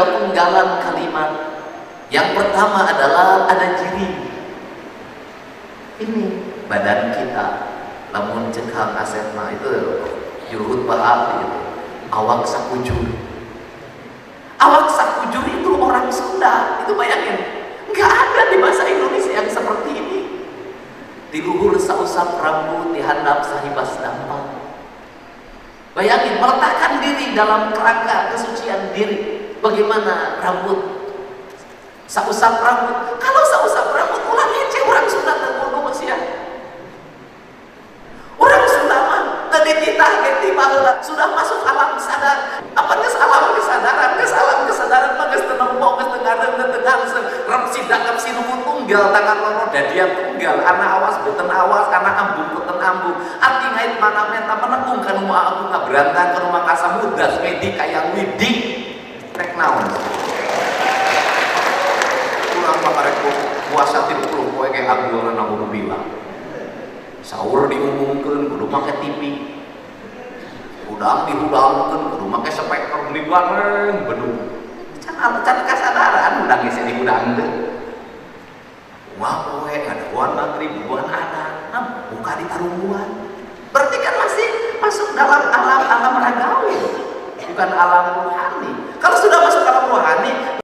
tiga penggalan kalimat. Yang pertama adalah ada jiri. Ini badan kita. Lamun cek Kang Asep mah itu juru khutbah gitu. Awak sakujur. Awak sakujur itu orang Sunda. Itu bayangin. Nggak ada di bahasa Indonesia yang seperti ini. Di luhur sausap rambut, di handap sahibas dampal. Bayangin, meletakkan diri dalam kerangka kesucian diri. Bagaimana rambut? Sausap rambut. Kalau sausap rambut, ulah ngece orang Sunda teu kudu sia. Orang Sunda mah teu dititah ge ti baheula sudah masuk alam sadar. Apa geus alam kesadaran? Geus alam kesadaran mah geus teu nempo, geus teu ngareun, teu ngangseuh. Rep sidak rep sinuhun tunggal tangan loro dadian tunggal, ana awas boten awas, ana ambung boten ambung. Ati ngait mana meta menekung kanu maha agung ngabrantang kanu maka samudas medi kayang widi. Rek naon? Urang mah karek puasa 30 poe ge agungan kudu bilang. Sahur diumumkeun kudu make TV. Hudang dihudangkeun kudu make speaker beli bareng bedug. Can can kasadaran hudang geus dihudangkeun. Wah poe ngadaguan maghrib, buan adan, nah, buka di tarungguan. Berarti kan masih masuk dalam alam-alam ragawi, bukan alam rohani. Kalau sudah masuk alam rohani,